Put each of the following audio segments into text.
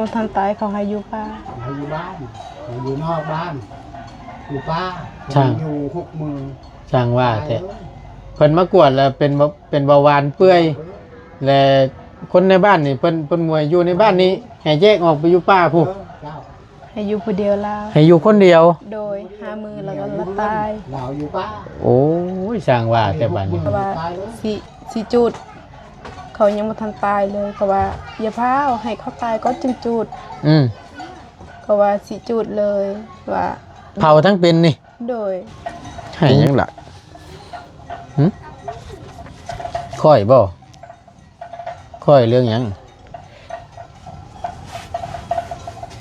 ບໍ່ທັນຕາຍເຂົາໃຫ້ຢູ່ປ່າ ໃຫ້ຢູ່ບ້ານ ໃຫ້ຢູ່ນອກບ້ານ ຢູ່ປ່າ ຊ່າງ ຢູ່ຫົກມື້ ຊ່າງວ່າແທ້ ຕາຍເລີຍ ເພິ່ນມາກວດແລ້ວເປັນເບົາ ເປັນເບົາຫວານເປື່ອຍ ເອີ ແລະ ຄົນໃນບ້ານນີ້ເພິ່ນ ເພິ່ນບໍ່ໃຫ້ຢູ່ໃນບ້ານນີ້ ໃຫ້ແຍກອອກໄປຢູ່ປ່າພຸ້ນ ເອີ ເຈົ້າ ໃຫ້ຢູ່ຜູ້ດຽວລາວ ໃຫ້ຢູ່ຄົນດຽວ ໂດຍ ຫ້າມື້ແລ້ວກໍລາວຕາຍ ລາວຢູ່ປ່າ ໂອ້ຍ ຊ່າງວ່າແທ້ບາດນີ້ ເພາະວ່າຊິ ຊິຈູດ ເຂົາຍັງບໍ່ທັນຕາຍເລີຍ ເຂົາວ່າຢ່າພ້າວ ໃຫ້ເຂົາຕາຍກ່ອນຈຶ່ງຈູດ ອືມ ເຂົາວ່າຊິຈູດເລີຍ ວ່າ ເຜົາທັງເປັນນີ້ ໂດຍ ໃຫ້ຫຍັງລະ ຫຶ ຂ້ອຍບໍ່ ຂ້ອຍເລື່ອງຫຍັງ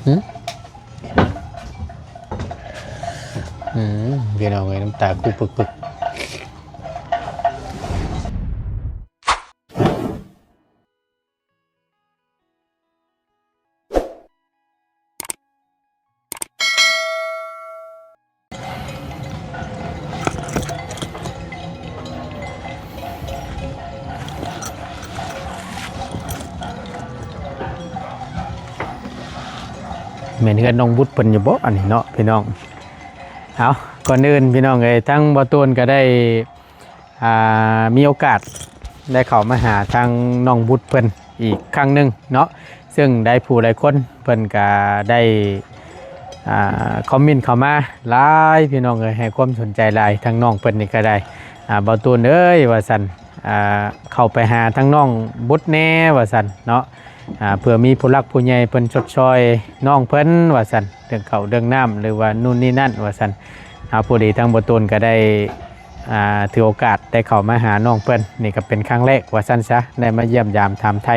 ຫຶ ອືມ ພີ່ນ້ອງເອີຍ ນ້ຳຕາຄູ່ປຶກໆ. ແມ່ນເຮືອນນ້ອງບຸດເພິ່ນຢູ່ບໍ່ ອັນນີ້ເນາະ ພີ່ນ້ອງ? ເອົາ ກ່ອນອື່ນ ພີ່ນ້ອງເອີຍ ທາງບໍ່ຕູນກໍໄດ້ ອ່າ ມີໂອກາດໄດ້ເຂົ້າມາຫາທາງນ້ອງບຸດເພິ່ນອີກຄັ້ງໜຶ່ງເນາະ ເຊິ່ງໄດ້ຜູ້ຫຼາຍຄົນເພິ່ນກະໄດ້ ອ່າ ຄອມເມັນເຂົ້າມາຫຼາຍ ພີ່ນ້ອງເອີຍ ໃຫ້ຄວາມສົນໃຈຫຼາຍ ທາງນ້ອງເພິ່ນນີ້ກະໄດ້ ອ່າ ບ່າວຕູນເອີຍ ວ່າຊັ້ນ ອ່າ ເຂົ້າໄປຫາທາງນ້ອງບຸດແດ່ ວ່າຊັ້ນເນາະ ອ່າ ເພື່ອມີຜູ້ຫຼັກຜູ້ໃຫຍ່ເພິ່ນຊົດຊ່ອຍນ້ອງເພິ່ນ ວ່າຊັ້ນ ເລື່ອງເຂົ້າເລື່ອງນ້ຳ ຫຼືວ່ານູ່ນນີ້ນັ້ນ ວ່າຊັ້ນ ເຮົາ ພໍດີທາງບ່າວຕູນກໍໄດ້ ອ່າ ຖືໂອກາດໄດ້ເຂົ້າມາຫານ້ອງເພິ່ນ ນີ້ກໍເປັນຄັ້ງແລກວ່າຊັ້ນຊະ ໄດ້ມາຢ້ຽມຢາມຖາມໄຖ່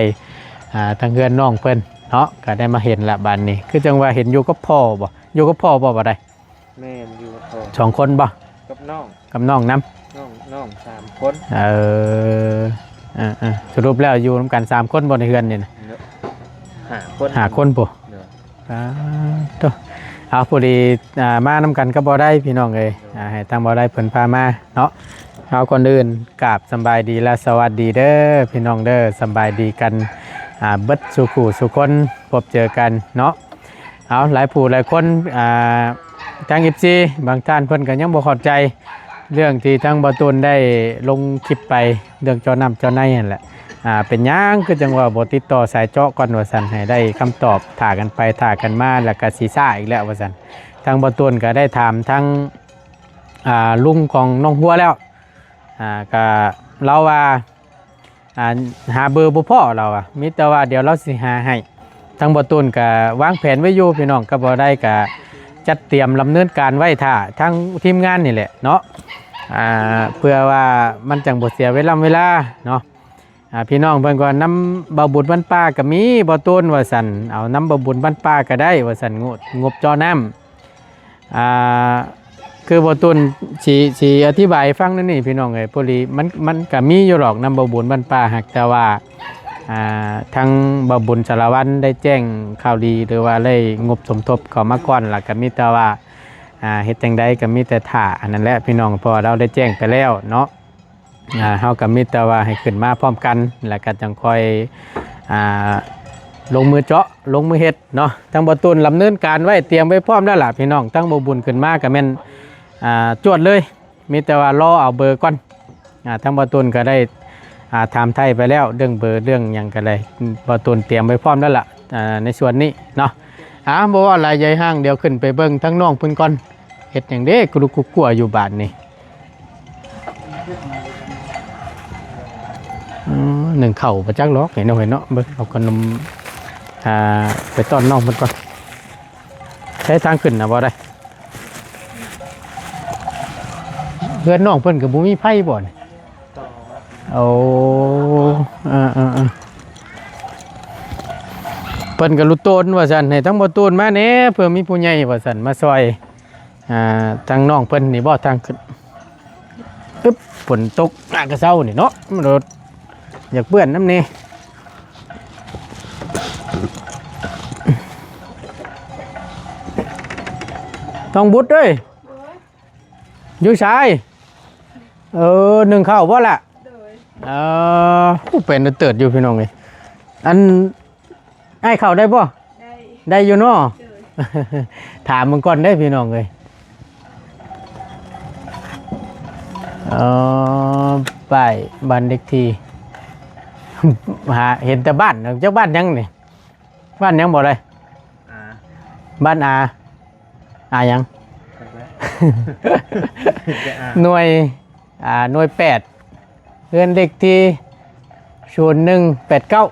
ອ່າ ທາງເຮືອນນ້ອງເພິ່ນເນາະ ກໍໄດ້ມາເຫັນລະບາດນີ້ ຄືຈັ່ງວ່າເຫັນຢູ່ກັບພໍ່ບໍ່? ຢູ່ກັບພໍ່ບໍ່? ບໍ່ໄດ້ ແມ່ນ ຢູ່ກັບພໍ່ ສອງຄົນບໍ່? ກັບນ້ອງ ກັບນ້ອງນຳ ນ້ອງ ນ້ອງສາມຄົນ ເອີ ເອີໆ ສະຫຼຸບແລ້ວຢູ່ນຳກັນສາມຄົນບໍ່ໃນເຮືອນນີ້ນະ? ເນາະ ຫ້າຄົນ ຫ້າຄົນພຸ້ນ ເນາະ ອ່າ ໂທ້ ເອົາ ພໍດີ ອ່າ ມານຳກັນກໍບໍ່ໄດ້ ພີ່ນ້ອງເອີຍ ອ່າ ໃຫ້ທາງບໍ່ໄດ້ເພິ່ນພາມາເນາະ ເອົາ ກ່ອນອື່ນກາບສຳບາຍດີ ແລະ ສະຫວັດດີເດີ ພີ່ນ້ອງເດີ ສຳບາຍດີກັນ ອ່າ ເບິດສູ່ຄູ່ສູ່ຄົນ ພົບເຈີກັນເນາະ ເອົາ ຫຼາຍຜູ້ຫຼາຍຄົນ ອ່າ ທາງ ເອັຟຊີ ບາງທ່ານເພິ່ນກໍຍັງບໍ່ເຂົ້າໃຈ ເລື່ອງທີ່ທາງບ່າວຕູນໄດ້ລົງຄລິບໄປ ເລື່ອງເຈາະນ້ຳເຈາະໃນຫັ້ນແຫຼະ ອ່າ ເປັນຫຍັງຄືຈັ່ງວ່າບໍ່ຕິດຕໍ່ສາຍເຈາະກ່ອນວ່າຊັ້ນ ໃຫ້ໄດ້ຄຳຕອບ ຖ້າກັນໄປຖ້າກັນມາ ແລ້ວກໍຊິຊ້າອີກແລ້ວວ່າຊັ້ນ ທາງບ່າວຕູນກໍໄດ້ຖາມທາງ ອ່າ ລຸງຂອງນ້ອງຫົວແລ້ວ ອ່າ ກໍລາວວ່າ ອ່າ ຫາເບີບໍ່ພໍ້ ລາວວ່າ ມີແຕ່ວ່າດຽວລາວຊິຫາໃຫ້ ທາງບ່າວຕູນກະວາງແຜນໄວ້ຢູ່ ພີ່ນ້ອງ ກັບບໍ່ໄດ້ກະຈັດຕຽມດຳເນີນການໄວ້ຖ້າທາງທີມງານນີ້ແຫຼະເນາະ ອ່າ ເພື່ອວ່າມັນຈັ່ງບໍ່ເສຍເວລາເວລາເນາະ ອ່າ ພີ່ນ້ອງເພິ່ນກໍນຳບ່າວບຸນບ້ານປ່າກໍມີ ບ່າວຕູນວ່າຊັ້ນ ເອົານຳບ່າວບຸນບ້ານປ່າກໍໄດ້ວ່າຊັ້ນ ງົບ ງົບເຈາະນ້ຳ ອ່າ ຄືບ່າວຕູນຊິ ຊິອະທິບາຍໃຫ້ຟັງແນວນີ້ ພີ່ນ້ອງເອີຍ ພໍດີມັນ ມັນກະມີຢູ່ດອກນຳບ່າວບຸນບ້ານປ່າ ຫາກແຕ່ວ່າ ອ່າ ທາງບ່າວບຸນສາລະວັນໄດ້ແຈ້ງຂ່າວດີ ຫຼືວ່າໄດ້ງົບສົມທົບເຂົ້າມາກ່ອນ ແລ້ວກະມີແຕ່ວ່າ ອ່າ ເຮັດຈັ່ງໃດກະມີແຕ່ຖ້າ ອັນນັ້ນແຫຼະ ພີ່ນ້ອງ ເພາະວ່າລາວໄດ້ແຈ້ງໄປແລ້ວເນາະ. ອ່າ ເຮົາກໍມີແຕ່ວ່າໃຫ້ຂຶ້ນມາພ້ອມກັນ ແລ້ວກໍຈັ່ງຄ່ອຍ ອ່າ ລົງມືເຈາະ ລົງມືເຮັດເນາະ. ທາງບ່າວຕູນດຳເນີນການໄວ້ ຕຽມໄວ້ພ້ອມແລ້ວລະພີ່ນ້ອງ. ທາງບ່າວບຸນຂຶ້ນມາກໍແມ່ນ ອ່າ ຈວດເລີຍ ມີແຕ່ວ່າລໍເອົາເບີກ່ອນ. ອ່າ ທາງບ່າວຕູນກໍໄດ້ ອ່າ ຖາມໄຖ່ໄປແລ້ວ ເລື່ອງເບີເລື່ອງຫຍັງກໍໄດ້ ບ່າວຕູນຕຽມໄວ້ພ້ອມແລ້ວລະ ອ່າ ໃນສ່ວນນີ້ເນາະ. ອ່າ ບໍ່ເວົ້າຫຼາຍໃຫຍ່ຫ້າງ ດຽວຂຶ້ນໄປເບິ່ງທາງນ້ອງເພິ່ນກ່ອນ ເຮັດຫຍັງເດ້ ກຸລຸກກຸກົວຢູ່ບາດນີ້. ອືມ ໜຶ້ງເຂົ້າບໍ່ຈັກຫຼອກ ເຫັນເນາະ ເຫັນເນາະ. ເບິ່ງເອົາຂະໜົມ ອ່າ ໄປຕ້ອນນ້ອງເພິ່ນກ່ອນ. ໃຊ້ທາງຂຶ້ນນະບໍ່ໄດ້ ເຮືອນນ້ອງເພິ່ນກໍບໍ່ມີໄຟບໍ່ນີ້? ໂອ້ ເອີໆໆ ເພິ່ນກໍລຸໂຕນວ່າຊັ້ນ ໃຫ້ທາງບ່າວຕູນມາແດ່ ເພື່ອມີຜູ້ໃຫຍ່ວ່າຊັ້ນ ມາຊ່ອຍ ອ່າ ທາງນ້ອງເພິ່ນນີ້ບໍ່ ທາງຂຶ້ນ. ອຶບ ຝົນຕົກ ອາ ກະເຊົ້ານີ້ເນາະ ມັນກໍຢາກເປື້ອນນຳນີ້. ນ້ອງບຸດເອີຍ ຢູ່ໃສ? ເອີ ໜຶ້ງເຂົ້າບໍ່ລະ? ເອີ ໂອ້ ເປັນເຕີດຢູ່ພີ່ນ້ອງເອີຍ. ອັນ ອ້າຍເຂົ້າໄດ້ບໍ່? ໄດ້. ໄດ້ຢູ່ເນາະ? ໂດຍ ຖາມເບິ່ງກ່ອນເດ້ພີ່ນ້ອງເອີຍ. ເອີ ປ້າຍບ້ານເລກທີ່ ຫາເຫັນແຕ່ບ້ານ. ຈັກບ້ານຫຍັງນີ້? ບ້ານຫຍັງບໍ່ໄດ້? ອາ ບ້ານອາ ອາຫຍັງ? ຈັກແລ້ວ ແຕ່ອາ ໜ່ວຍ ອ່າ ໜ່ວຍແປດ ເຮືອນເລກທີ່ສູນໜຶ່ງແປດເກົ້າ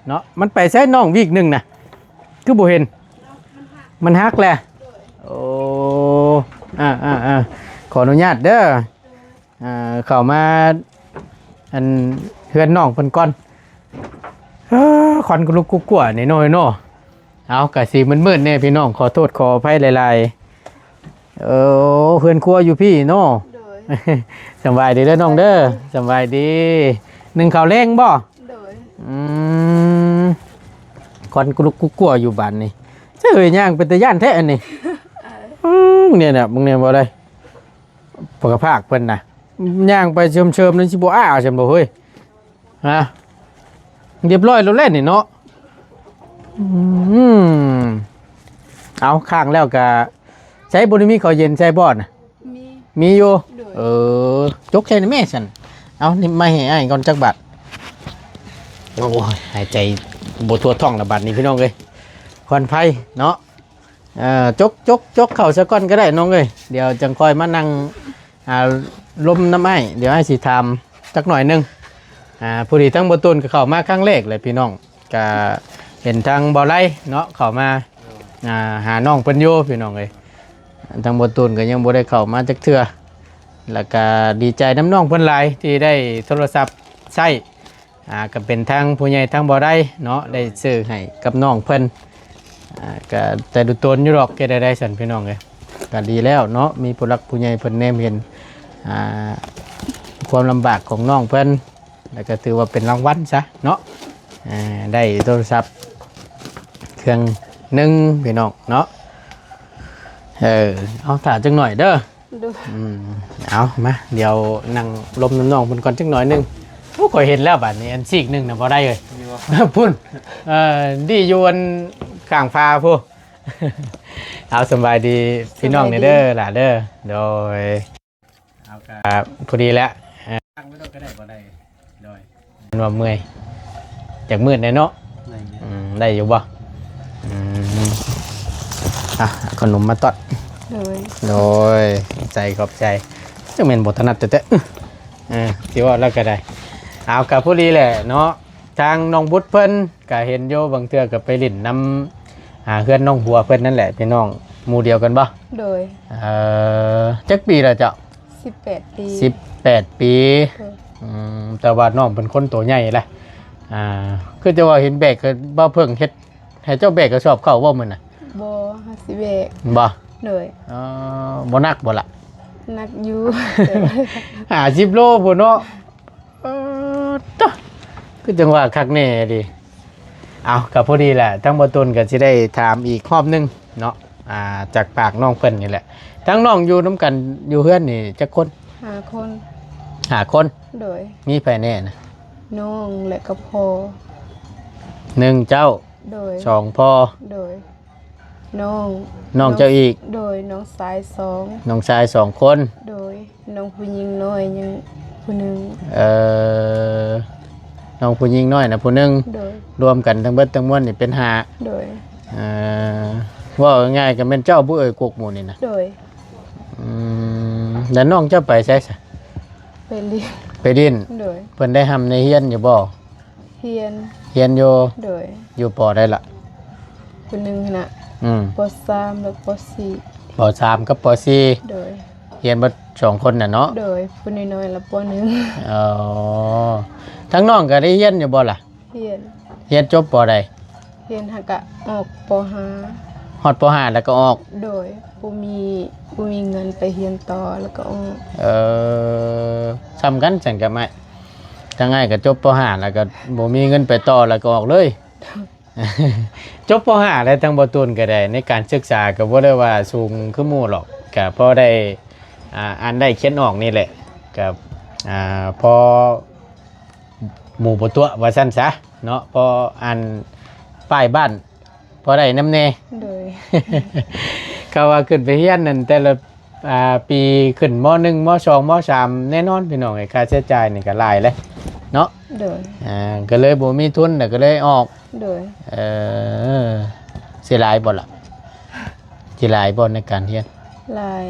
ເນາະ. ມັນໄປໃສນ້ອງວີກໜຶ່ງນະ ຄືບໍ່ເຫັນ? ມັນຫັກແຫຼະ. ໂອ້ ອ່າໆໆ ຂໍອະນຸຍາດເດີ ອ່າ ເຂົ້າມາ ອັນ ເຮືອນນ້ອງເພິ່ນກ່ອນ. ເອີ ຄວັນກະລຸກກຸກກົວນີ້ນ້ອຍເນາະ. ເອົາ ກະຊິມືດໆແດ່ພີ່ນ້ອງ ຂໍໂທດຂໍອະໄພຫຼາຍໆ. ເອີ ເຮືອນຄົວຢູ່ພີ້ເນາະ. ໂດຍ ສະບາຍດີເດີນ້ອງເດີ. ສະບາຍດີ. ໜຶ້ງເຂົ້າແລງບໍ່? ໂດຍ ອືມ ຄວັນກະລຸກກຸກກົວຢູ່ບ້ານນີ້. ເຈົ້າເອີຍ ຍ່າງເປັນຕາຢ້ານແທ້ອັນນີ້. ອືມ ນີ້ນະ ເບິ່ງແດ່ບໍ່ໄດ້ ປະກະພາກເພິ່ນນະ ຍ່າງໄປເຊີມໆນັ້ນຊິບໍ່ອ້າຊັ້ນບໍ່ເຮີ້ຍ? ຮະ ຮຽບຮ້ອຍແລ້ວແຫຼະນີ້ເນາະ. ອືມ ເອົາ ຄ້າງແລ້ວກະ ໃສ ບໍ່ໄດ້ມີເຂົ້າເຢັນໃສ່ບໍ່ນະ? ມີ ມີຢູ່. ໂດຍ ເອີ ຈົກໃສ່ນະແມ່ຊັ້ນ. ເອົາ ນີ້ມາໃຫ້ອ້າຍກ່ອນຈັກບາດ. ໂອ້ຍ ຫາຍໃຈບໍ່ທົ່ວທ້ອງລະບາດນີ້ພີ່ນ້ອງເອີຍ ຄວັນໄຟເນາະ. ເອີ ຈົກ ຈົກ ຈົກເຂົ້າຊະກ່ອນກໍໄດ້ນ້ອງເອີຍ ດຽວຈັ່ງຄ່ອຍມານັ່ງ ອ່າ ລົມນຳອ້າຍ. ດຽວອ້າຍຊິຖາມຈັກໜ້ອຍໜຶ່ງ. ອ່າ ພໍດີທາງບໍ່ຕູນກໍເຂົ້າມາຄັ້ງແລກແຫຼະພີ່ນ້ອງ ກໍເຫັນທາງບໍ່ໄລເນາະ ເຂົ້າມາ ອ່າ ຫານ້ອງເພິ່ນຢູ່ພີ່ນ້ອງເອີຍ. ທາງບໍ່ຕູນກໍຍັງບໍ່ໄດ້ເຂົ້າມາຈັກເທື່ອ ແລ້ວກໍດີໃຈນຳນ້ອງເພິ່ນຫຼາຍທີ່ໄດ້ໂທລະສັບໃຊ້. ອ່າ ກໍເປັນທາງຜູ້ໃຫຍ່ທາງບໍ່ໄດ້ເນາະ ໄດ້ຊື້ໃຫ້ກັບນ້ອງເພິ່ນ. ອ່າ ກໍແຕ່ດຸຕົນຢູ່ດອກ ເຮັດໄດ້ຊັ້ນພີ່ນ້ອງເອີຍ. ກໍດີແລ້ວເນາະ ມີຜູ້ຫຼັກຜູ້ໃຫຍ່ເພິ່ນແນມເຫັນ ອ່າ ຄວາມລຳບາກຂອງນ້ອງເພິ່ນ ແລ້ວກໍຖືວ່າເປັນລາງວັນຊະເນາະ. ອ່າ ໄດ້ໂທລະສັບເຄື່ອງໜຶ່ງພີ່ນ້ອງເນາະ. ເອີ ເອົາ ຖ້າຈັກໜ້ອຍເດີ. ໂດຍ ອືມ ເອົາ ມາ ດຽວນັ່ງລົມນຳນ້ອງເພິ່ນກ່ອນຈັກໜ້ອຍໜຶ່ງ. ໂອ້ ຂ້ອຍເຫັນແລ້ວບາດນີ້ ອັນຊີກໜຶ່ງນະບໍ່ໄດ້ເອີຍ ນີ້ບໍ່? ພຸ້ນ ເອີ ດີຢູ່ອັນຂ້າງຟ້າພຸ້ນ. ເອົາ ສະບາຍດີພີ່ນ້ອງແດ່ເດີ ສະບາຍດີຫຼ້າເດີ. ໂດຍ ເອົາ ກະພໍດີແຫຼະ ເອີ ຕັ້ງໄວ້ໂດນກໍໄດ້ບໍ່ໄດ້. ໂດຍ ແມ່ນວ່າເມື່ອຍ ຢາກມືດແດ່ເນາະ. ໄດ້ຢູ່ ອືມ ໄດ້ຢູ່ບໍ່? ອືມ ອ່ະ ເອົາຂະໜົມມາຕ້ອນ. ໂດຍ ໂດຍ ຂອບໃຈ ຂອບໃຈ. ຈັ່ງແມ່ນບໍ່ຖະໜັດແທ້ໆ ເອີ ຊິເວົ້າແລ້ວກໍໄດ້. ເອົາ ກໍພໍດີແຫຼະເນາະ ທາງນ້ອງບຸດເພິ່ນກໍເຫັນຢູ່ ບາງເທື່ອກໍໄປຫຼິ້ນນຳ ອ່າ ເຮືອນນ້ອງຫົວເພິ່ນນັ້ນແຫຼະພີ່ນ້ອງ. ໝູ່ດຽວກັນບໍ່? ໂດຍ ເອີ ຈັກປີແລ້ວເຈົ້າ? ສິບແປດປີ ສິບແປດປີ. ໂດຍ ອືມ ແຕ່ວ່ານ້ອງເປັນຄົນໂຕໃຫຍ່ລະ. ອ່າ ຄືຈະວ່າເຫັນແບກ ບ່າວເຜິ້ງເຮັດໃຫ້ເຈົ້າແບກກະສອບເຂົ້າບໍ່ມື້ນະ? ບໍ່ ເຮົາຊິແບກ. ບໍ່? ໂດຍ ເອີ ບໍ່ໜັກບໍ່ລະ? ໜັກຢູ່ ຫ້າສິບໂລພຸ້ນເນາະ. ເອີ ຕະ ຄືຈັ່ງວ່າຄັກແນ່ເດ. ເອົາ ກໍພໍດີແຫຼະ ທາງບໍ່ຕຸນກໍຊິໄດ້ຖາມອີກຮອບໜຶ່ງເນາະ ອ່າ ຈາກປາກນ້ອງເພິ່ນນີ້ແຫຼະ. ທາງນ້ອງຢູ່ນຳກັນຢູ່ເຮືອນນີ້ຈັກຄົນ? ຫ້າຄົນ. ຫ້າຄົນ? ໂດຍ ມີໃຜແນ່ນະ? ນ້ອງ ແລະກໍພໍ່. ໜຶ່ງເຈົ້າ. ໂດຍ ສອງພໍ່. ໂດຍ ນ້ອງ ນ້ອງເຈົ້າອີກ. ໂດຍ ນ້ອງຊາຍສອງ. ນ້ອງຊາຍສອງຄົນ. ໂດຍ ນ້ອງຜູ້ຍິງນ້ອຍຍັງຜູ້ໜຶ່ງ. ເອີ ນ້ອງຜູ້ຍິງນ້ອຍນະຜູ້ໜຶ່ງ. ໂດຍ ລວມກັນທັງເບິດທັງມວນນີ້ເປັນຫ້າ. ໂດຍ ເອີ ເວົ້າງ່າຍໆກໍແມ່ນເຈົ້າຜູ້ເອີ່ຍກົກໝູ່ນີ້ນະ. ໂດຍ ອືມ ແລ້ວນ້ອງເຈົ້າໄປໃສຊະ? ໄປຫຼິ້ນ. ໄປຫຼິ້ນ. ໂດຍ ເພິ່ນໄດ້ຮ່ຳໄດ້ຮຽນຢູ່ບໍ່? ຮຽນ. ຮຽນຢູ່. ໂດຍ ຢູ່ ປໍ ໃດລະ? ຜູ້ໜຶ່ງຫັ້ນນະ. ອືມ ປໍ ສາມ ແລະ ປໍ ສີ່. ປໍ ສາມ ກັບ ປໍ ສີ່. ໂດຍ ຮຽນເບິດສອງຄົນນະເນາະ. ໂດຍ ຜູ້ນ້ອຍໆລະ ປໍ ໜຶ່ງ. ອໍ ທາງນ້ອງກໍໄດ້ຮຽນຢູ່ບໍ່ລະ? ຮຽນ. ຮຽນຈົບ ປໍ ໃດ? ຮຽນຫາກະອອກ ປໍ ຫ້າ. ຮອດ ປໍ ຫ້າ ແລ້ວກໍອອກ. ໂດຍ ບໍ່ມີ ບໍ່ມີເງິນໄປຮຽນຕໍ່ ແລ້ວກໍອອກ. ເອີ ສ່ຳກັນຊັ້ນກັບອ້າຍ. ທາງອ້າຍກໍຈົບ ປໍ ຫ້າ ແລ້ວກໍບໍ່ມີເງິນໄປຕໍ່ ແລ້ວກໍອອກເລີຍ. ຈົບ ປໍ ຫ້າ ແລ້ວ ທາງບໍ່ຕຸນກໍໄດ້ ໃນການສຶກສາກໍບໍ່ໄດ້ວ່າສູງຄືໝູ່ດອກ ກໍພໍໄດ້ ອ່າ ອ່ານໄດ້ຂຽນອອກນີ້ແຫຼະ ກໍ ອ່າ ພໍໝູ່ບໍ່ຕົວະວ່າຊັ້ນຊະເນາະ. ພໍອ່ານປ້າຍບ້ານ ພໍໄດ້ນຳແດ່. ໂດຍ. ເຂົາວ່າຂຶ້ນໄປຮຽນນັ້ນແຕ່ລະ ອ່າ ປີຂຶ້ນ ມໍໜຶ່ງ ມໍສອງ ມໍສາມ ແນ່ນອນພີ່ນ້ອງເອີຍ ຄ່າໃຊ້ຈ່າຍນີ້ກໍຫຼາຍເດ້ເນາະ. ໂດຍ. ອ່າ ກໍເລີຍບໍ່ມີທຶນ ແລ້ວກໍເລີຍອອກ. ໂດຍ. ເອີ ເສຍຫຼາຍບໍ່ລະ? ຊິຫຼາຍບໍ່ໃນການຮຽນ? ຫຼາຍ.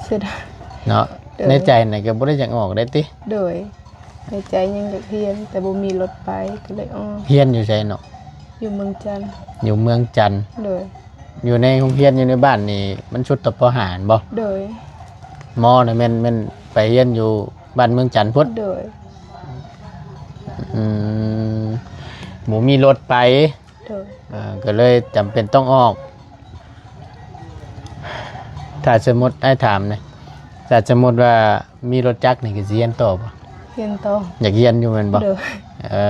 ເສຍດາຍເນາະ. ໂດຍ. ໃນໃຈນີ້ກໍບໍ່ໄດ້ຢາກອອກໄດ້ຕິ? ໂດຍ. ໃນໃຈຍັງຢາກຮຽນ ແຕ່ບໍ່ມີລົດໄປ ກໍເລີຍອອກ. ຮຽນຢູ່ໃສເນາະ? ຢູ່ເມືອງຈັນ. ຢູ່ເມືອງຈັນ. ໂດຍ. ຢູ່ໃນໂຮງຮຽນຢູ່ໃນບ້ານນີ້ ມັນສຸດແຕ່ ປໍຫ້າ ແມ່ນບໍ່? ໂດຍ. ມໍນະແມ່ນ ແມ່ນໄປຮຽນຢູ່ບ້ານເມືອງຈັນພຸ້ນ? ໂດຍ. ອືມ ບໍ່ມີລົດໄປ. ໂດຍ. ເອີ ກໍເລີຍຈຳເປັນຕ້ອງອອກ. ຖ້າສົມມຸດ ອ້າຍຖາມແດ່ ຖ້າສົມມຸດວ່າມີລົດຈັກນີ້ ກໍຊິຮຽນຕໍ່ບໍ່? ຮຽນຕໍ່. ຢາກຮຽນຢູ່ແມ່ນບໍ່? ໂດຍ. ເອີ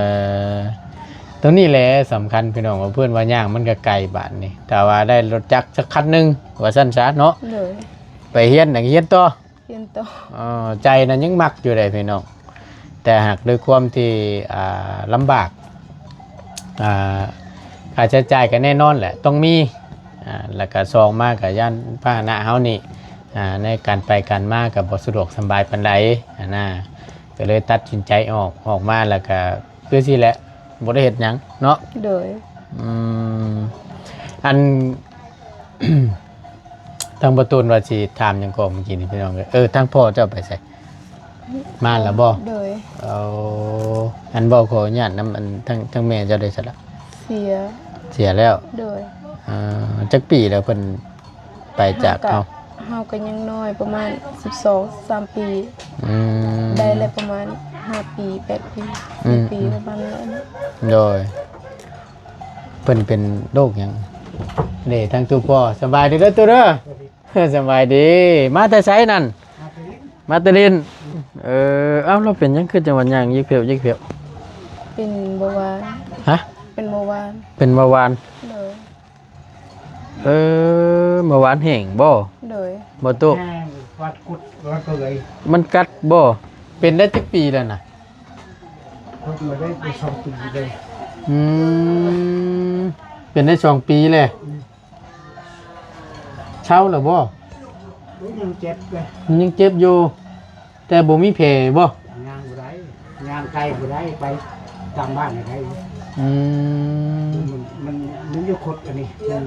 ຕົງນີ້ແຫຼະສຳຄັນພີ່ນ້ອງ ວ່າເພິ່ນວ່າຍ່າງມັນກໍໄກບາດນີ້ ຖ້າວ່າໄດ້ລົດຈັກສັກຄັນໜຶ່ງ ວ່າຊັ້ນຊະເນາະ. ໂດຍ. ໄປຮຽນນະ ຮຽນຕໍ່. ຮຽນຕໍ່. ເອີ ໃຈນະຍັງມັກຢູ່ເດ້ພີ່ນ້ອງ ແຕ່ຫາກດ້ວຍຄວາມທີ່ ອ່າ ລຳບາກ ອ່າ ຄ່າໃຊ້ຈ່າຍກໍແນ່ນອນແຫຼະ ຕ້ອງມີ. ອ່າ ແລ້ວກໍສອງມາກໍຢ້ານພາຫະນະເຮົານີ້ ອ່າ ໃນການໄປການມາກໍບໍ່ສະດວກສະບາຍປານໃດຫັ້ນນະ ກໍເລີຍຕັດສິນໃຈອອກ ອອກມາແລ້ວກໍຄືຊີ້ແຫຼະ ບໍ່ໄດ້ເຮັດຫຍັງເນາະ. ໂດຍ. ອືມ ອັນ ທາງປະຕູນວ່າຊິຖາມຫຍັງກໍເມື່ອກີ້ນີ້ພີ່ນ້ອງເອີຍ. ເອີ ທາງພໍ່ເຈົ້າໄປໃສ? ມາແລ້ວບໍ່? ໂດຍ. ເອົາ ອັນ ບໍ່ຂໍອະນຸຍາດນຳ ອັນ ທາງ ທາງແມ່ເຈົ້າໄດ້ໃສລະ? ເສຍ. ເສຍແລ້ວ? ໂດຍ. ເອີ ຈັກປີແລ້ວເພິ່ນໄປຈາກເຮົາ? ເຮົາກໍຍັງນ້ອຍ ປະມານສິບສອງ ສິບສາມປີ. ອືມ ໄດ້ແລ້ວປະມານຫ້າປີ ແປດປີ ອືມ ແປດປີ ປະມານນັ້ນ. ໂດຍ. ເພິ່ນເປັນໂລກຫຍັງ? ເດ້ ທາງຕູ້ພໍ່ ສະບາຍດີເດີຕູ້ເດີ. ສະບາຍດີ. ມາແຕ່ໃສນັ້ນ? ມາແຕ່ຫຼິ້ນ. ເອີ ເອົ້າ ລາວເປັນຫຍັງຄືຈັ່ງວ່າຍ່າງຍິກເພວຍິກເພວ? ເປັນເບົາຫວານ. ຮະ? ເປັນເບົາຫວານ. ເປັນເບົາຫວານ. ໂດຍ. ເອີ ເບົາຫວານແຫ້ງບໍ່? ໂດຍ. ບໍ່ຕູ້? ແຫ້ງ ຫວັດກຸດ ຫວັດເປື່ອຍ. ມັນກັດບໍ່? ເປັນໄດ້ຈັກປີແລ້ວນະ? ເພິ່ນມາໄດ້ສອງປີເລີຍ. ອືມ ເປັນໄດ້ສອງປີແລ້ວ. ອືມ. ເຊົາແລ້ວບໍ່? ໂອ້ຍ ຍັງເຈັບເລີຍ. ມັນຍັງເຈັບຢູ່ ແຕ່ບໍ່ມີແຜບໍ່? ຍ່າງບໍ່ໄດ້ ຍ່າງໄກບໍ່ໄດ້ ໄປຕາມບ້ານໄດ້. ອືມ ມັນ ມັນ ມັນຢູ່ຄົດອັນນີ້ ມັນ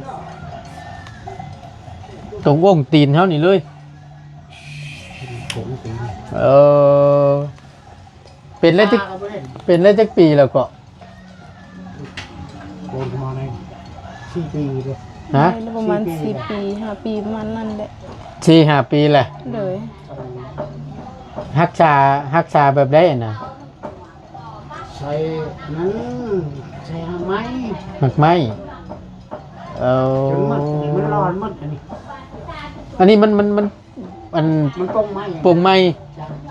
ຕົງອົງຕີນເຮົານີ້ເລີຍ. ຕົງອົງຕີນ. ເອີ. ເປັນໄດ້ຈັກ ເປັນໄດ້ຈັກປີແລ້ວເກາະ? ໂກນມາໄດ້ສີ່ປີເດ້. ຮະ? ໄດ້ແລ້ວປະມານສີ່ປີ ຫ້າປີ ປະມານນັ້ນແຫຼະ. ສີ່ຫ້າປີແຫຼະ. ໂດຍ. ຮັກສາ ຮັກສາແບບໃດຫັ້ນນະ? ໃສ່ນັ້ນ ໃສ່ຮາກໄມ້ ຮາກໄມ້. ເອີ ຈົນໝົດ ອັນນີ້ມັນຫຼອນໝົດ ອັນນີ້ ອັນນີ້ມັນ ມັນ ມັນ ອັນ ມັນປົ່ງໄມ້ ປົ່ງໄມ້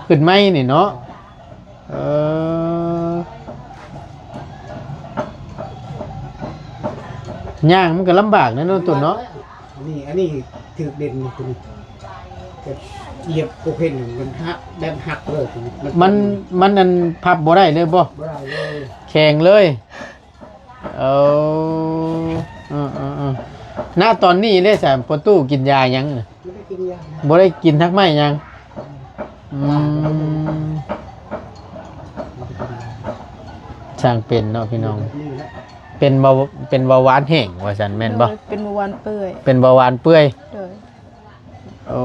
ຂຶ້ນໄມ້ນີ້ເນາະ. ເອີ ຍ່າງມັນກໍລຳບາກແດ່ເນາະ ຕຸນເນາະ. ນີ້ ອັນນີ້ຖືກເດັ່ນນີ້ ຕົວນີ້ ກໍຢຽບໂຄເຄນ ມັນຫັກ ແບບຫັກເລີຍ ຕົວນີ້ ມັນ ມັນ ມັນອັນ ພັບບໍ່ໄດ້ເລີຍບໍ່? ບໍ່ໄດ້ເລີຍ ແຂງເລີຍ. ເອີ ເອີໆໆ ນະ ຕອນນີ້ເດ້ສະ ພໍ່ຕູ້ກິນຢາຫຍັງ? ບໍ່ໄດ້ກິນຢາ ບໍ່ໄດ້ກິນຮາກໄມ້ຫຍັງ. ອືມ ຊ່າງເປັນເນາະພີ່ນ້ອງ. ເປັນເບົາ ເປັນເບົາຫວານແຫ້ງວ່າຊັ້ນແມ່ນບໍ່? ໂດຍ ເປັນເບົາຫວານເປື່ອຍ. ເປັນເບົາຫວານເປື່ອຍ. ໂດຍ. ໂອ້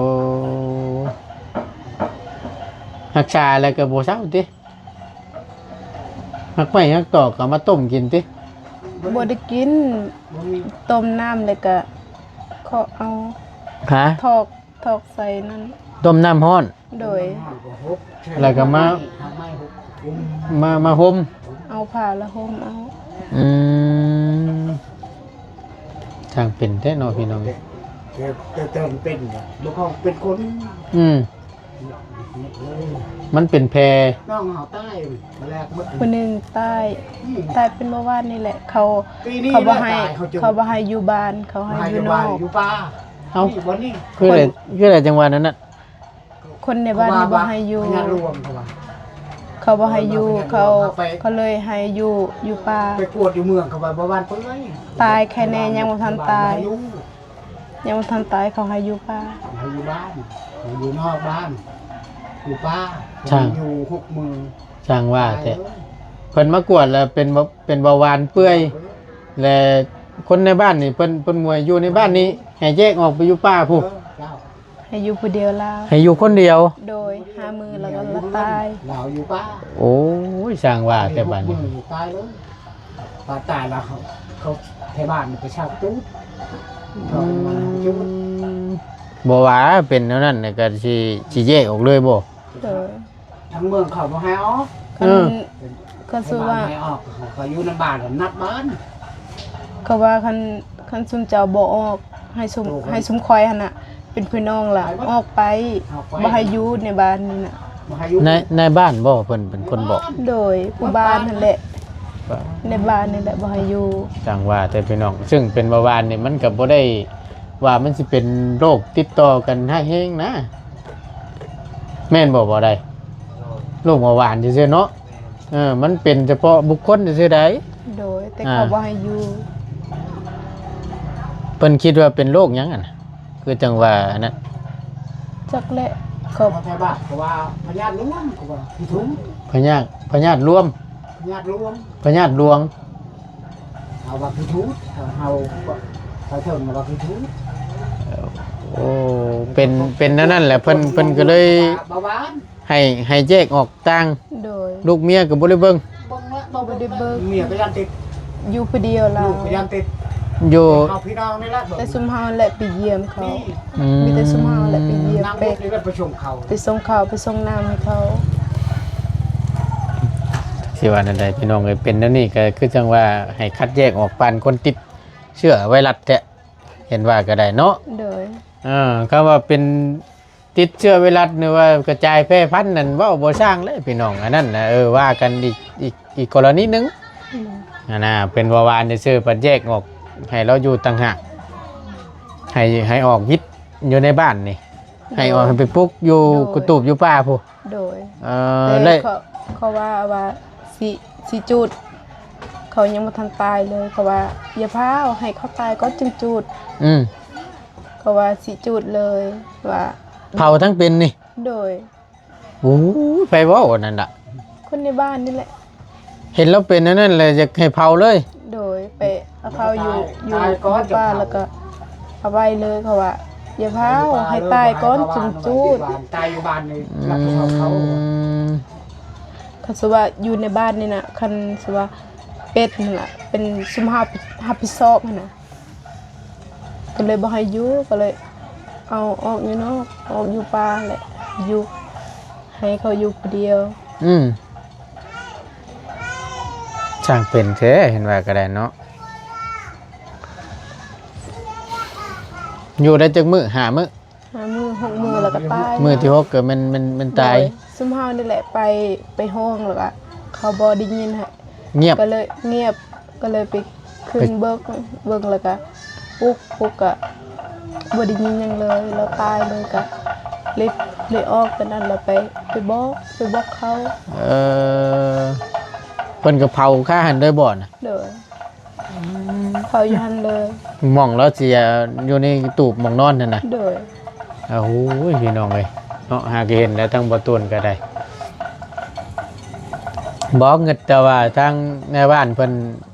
ຮັກສາແລ້ວກໍບໍ່ເຊົາຕິ? ຮາກໄມ້ຮາກຕອກກໍເອົາມາຕົ້ມກິນຕິ? ບໍ່ໄດ້ກິນ ຕົ້ມນ້ຳແລ້ວກໍເຄາະເອົາ. ຮະ? ຖອກ ຖອກໃສ່ນັ້ນ ຕົ້ມນ້ຳຮ້ອນ. ໂດຍ. ແລ້ວກໍມາ ມາ ມາຫົ່ມ ເອົາຜ້າລະຫົ່ມເອົາ. ອືມ ຊ່າງເປັນແທ້ເນາະພີ່ນ້ອງ. ແຕ່ ແຕ່ ແຕ່ມັນເປັນ ບໍ່ເຂົ້າເປັນຄົນ. ອືມ ມັນເປັນແຜ່ ນ້ອງເຮົາຕາຍ ມາແລກໝົດ ຜູ້ໜຶ່ງຕາຍ ອືມ ຕາຍເປັນເບົາຫວານນີ້ແຫຼະ. ເຂົາ ເຂົາບໍ່ໃຫ້ ເຂົາບໍ່ໃຫ້ຢູ່ບ້ານ ເຂົາໃຫ້ຢູ່ນອກ ຢູ່ປ່າ. ເອົ້າ ນີ້ ບ່ອນນີ້ ຄືໃດ ຄືໃດຈັ່ງວ່ານັ້ນນະ? ຄົນໃນບ້ານນີ້ບໍ່ໃຫ້ຢູ່ ພະຍາດລວງເຂົາວ່າ ເຂົາບໍ່ໃຫ້ຢູ່ ເຂົາ ເຂົາເລີຍໃຫ້ຢູ່ ຢູ່ປ່າ ໄປກວດຢູ່ເມືອງ ເຂົາວ່າບໍ່ຫວ່ານເປື່ອຍ ຕາຍແຄ່ແນ່ ຍັງບໍ່ທັນຕາຍ ຍັງບໍ່ທັນຕາຍ ເຂົາໃຫ້ຢູ່ປ່າ ໃຫ້ຢູ່ບ້ານ ໃຫ້ຢູ່ນອກບ້ານ ຢູ່ປ່າ ຊ່າງ ຢູ່ຫົກມື້ ຊ່າງວ່າແທ້ ເພິ່ນມາກວດແລ້ວເປັນເບົາ ເປັນເບົາຫວານເປື່ອຍ ແລະ ຄົນໃນບ້ານນີ້ ເພິ່ນ ເພິ່ນບໍ່ໃຫ້ຢູ່ໃນບ້ານນີ້ ໃຫ້ແຍກອອກໄປຢູ່ປ່າພຸ້ນ ເອີ ເຈົ້າ ໃຫ້ຢູ່ຜູ້ດຽວລາວ ໃຫ້ຢູ່ຄົນດຽວ ໂດຍ ຫ້າມື້ແລ້ວກໍລາວຕາຍ ລາວຢູ່ປ່າ ໂອ້ຍ ຊ່າງວ່າແຕ່ບາດນີ້ ຕາຍເລີຍ ວ່າຕາຍແລ້ວ ເຂົາ ເຂົາໄທບ້ານໄປເຊົ່າຈູດ ເຂົາມາຈູດ ບໍ່ວ່າເປັນແນວນັ້ນກໍຊິ ຊິແຍກອອກເລີຍບໍ່? ໂດຍ ທາງເມືອງເຂົາບໍ່ໃຫ້ອອກ ຄັນ ເອີ ຄັນສົມມຸດວ່າ ໃຫ້ອອກ ເຂົາຢູ່ນຳບ້ານ ນັບບ້ານ ເຂົາວ່າຄັນ ຄັນຊຸມເຈົ້າບໍ່ອອກ ໃຫ້ຊຸມ ໃຫ້ຊຸມຂ້ອຍຫັ້ນນະ ເປັນພີ່ນ້ອງລະ ອອກໄປ ອອກໄປ ບໍ່ໃຫ້ຢູ່ໃນບ້ານນີ້ນະ ໃນ ໃນບ້ານບໍ່? ເພິ່ນເປັນຄົນບອກ ໂດຍ ຜູ້ບ້ານຫັ້ນແຫຼະ ໃນບ້ານນີ້ແຫຼະບໍ່ໃຫ້ຢູ່ ຈັ່ງວ່າແຕ່ພີ່ນ້ອງ ຊຶ່ງເປັນເບົາຫວານນີ້ ມັນກໍບໍ່ໄດ້ວ່າມັນຊິເປັນໂລກຕິດຕໍ່ກັນຮ້າຍແຮງນະ ແມ່ນບໍ່? ບໍ່ໄດ້ ໂລກເບົາຫວານຊື່ໆເນາະ ເອີ ມັນເປັນສະເພາະບຸກຄົນຊື່ໆໃດ ໂດຍ ແຕ່ເຂົາ ອ່າ ບໍ່ໃຫ້ຢູ່ ເພິ່ນຄິດວ່າເປັນໂລກຫຍັງຫັ້ນນະ? ຄືຈັ່ງວ່າອັນນັ້ນ ຈັກແຫຼະ ເຂົາ ພະຍາດ ເຂົາວ່າພະຍາດລວມ ເຂົາວ່າ ພະຍາດ ພະຍາດລວມ ພະຍາດລວງ ພະຍາດລວງ ເຮົາວ່າຄືທູດ ເຮົາ ເຮົາເຖິງວ່າຄືທູດ ໂອ້ ເປັນ ເປັນແນວນັ້ນແຫຼະ ເພິ່ນ ເພິ່ນກໍເລີຍ ເບົາຫວານ ໃຫ້ ໃຫ້ແຍກອອກຕ່າງ ໂດຍ ລູກເມຍກໍບໍ່ໄດ້ເບິ່ງ ບໍ່ໄດ້ເບິ່ງ ເມຍກໍຢ້ານຕິດ ຢູ່ຜູ້ດຽວລະ ລູກກໍຢ້ານຕິດ ຢູ່ ເຮົາພີ່ນ້ອງນີ້ແຫຼະ ແຕ່ຊຸມເຮົາແຫຼະໄປຢ້ຽມເຂົາ ອືມ ມີແຕ່ຊຸມເຮົາແຫຼະໄປຢ້ຽມ ໄປ ໄປສົ່ງເຂົ້າ ໄປສົ່ງເຂົ້າ ໄປສົ່ງນ້ຳໃຫ້ເຂົາ ຊິວ່າແນວໃດພີ່ນ້ອງເອີຍ ເປັນແນວນີ້ກໍຄືຈັ່ງວ່າໃຫ້ຄັດແຍກອອກ ປານຄົນຕິດເຊື້ອໄວຣັສແທ້ ເຫັນວ່າກໍໄດ້ເນາະ ໂດຍ ເອີ ຄຳວ່າເປັນ ຕິດເຊື້ອໄວຣັສ ຫຼືວ່າກະຈາຍແຜ່ພັນນັ້ນ ເວົ້າບໍ່ຊ່າງເລີຍພີ່ນ້ອງ ອັນນັ້ນນະ ເອີ ວ່າກັນອີກ ອີກ ອີກກໍລະນີໜຶ່ງ ອືມ ຫັ້ນນະ ເປັນເບົາຫວານຊື່ໆ ພັດແຍກອອກ ໃຫ້ລາວຢູ່ຕ່າງຫາກ ໃຫ້ ໃຫ້ອອກວິດຢູ່ໃນບ້ານນີ້ ໂດຍ ໃຫ້ອອກ ໃຫ້ໄປປຸກຢູ່ ໂດຍ ກະຕູບຢູ່ປ່າພຸ້ນ ໂດຍ ເອີ ແລະ ແລະ ເຂົາ ເຂົາວ່າ ວ່າຊິ ຊິຈູດ ເຂົາຍັງບໍ່ທັນຕາຍເລີຍ ເຂົາວ່າຢ່າພ້າວ ໃຫ້ເຂົາຕາຍກ່ອນຈຶ່ງຈູດ ອືມ ເຂົາວ່າຊິຈູດເລີຍ ວ່າ ເຜົາທັງເປັນນີ້ ໂດຍ ໂອ້ຍ ໃຜເວົ້າອັນນັ້ນລະ? ຄົນໃນບ້ານນີ້ແຫຼະ ເຫັນລາວເປັນອັນນັ້ນແຫຼະ ຢາກໃຫ້ເຜົາເລີຍ ໂດຍ ໄປເອົາເຜົາຢູ່ ຢູ່ ຢູ່ປ່າ ແລ້ວກໍເອົາໄວ້ເລີຍ ເຂົາວ່າຢ່າເຜົາ ໃຫ້ຕາຍກ່ອນຈຶ່ງຈູດ ຕາຍຢູ່ບ້ານນີ້ ອືມ ຮັບຜິດຊອບເຂົາ ຄັນສົມມຸດວ່າຢູ່ໃນບ້ານນີ້ນະ ຄັນສົມມຸດວ່າເປັນຫັ້ນລະ ເປັນຊຸມເຮົາຮັບຜິດຊອບຫັ້ນນະ ກໍເລີຍບໍ່ໃຫ້ຢູ່ ກໍເລີຍເອົາອອກຢູ່ນອກ ອອກຢູ່ປ່າແຫຼະ ຢູ່ ໃຫ້ເຂົາຢູ່ຜູ້ດຽວ ອືມ ຊ່າງເປັນແທ້ ເຫັນວ່າກໍໄດ້ເນາະ ຢູ່ໄດ້ຈັກມື້? ຫ້າມື້ ຫ້າມື້ ຫົກມື້ ແລ້ວກໍຕາຍ ມື້ທີຫົກກໍແມ່ນ ແມ່ນ ແມ່ນຕາຍ ໂດຍ ຊຸມເຮົານີ້ແຫຼະ ໄປ ໄປຮ້ອງ ແລ້ວກໍເຂົາບໍ່ໄດ້ຍິນ ງຽບ ກໍເລີຍງຽບ ກໍເລີຍໄປຂຶ້ນເບິ່ງ ເບິ່ງແລ້ວກະປຸກ ປຸກກະບໍ່ໄດ້ຍິນຫຍັງເລີຍ ລາວຕາຍເລີຍ ກະເລີຍ ເລີຍອອກໄປນັ້ນ ແລ້ວໄປ ໄປບອກ ໄປບອກເຂົາ ເອີ ເພິ່ນກະເຜົາຄາຫັ້ນເລີຍບໍ່ນະ? ໂດຍ ເຜົາຢູ່ຫັ້ນເລີຍ ໝ່ອງລາວເສຍຢູ່ໃນຕູບໝ່ອງນອນຫັ້ນນະ? ໂດຍ ໂອ້ຍ ພີ່ນ້ອງເອີຍເນາະ ຫາກະເຫັນແລ້ວ ທາງບໍ່ຕູນກະໄດ້ ບໍ່ ງຶດແຕ່ວ່າທາງນາຍບ້ານເພິ່ນ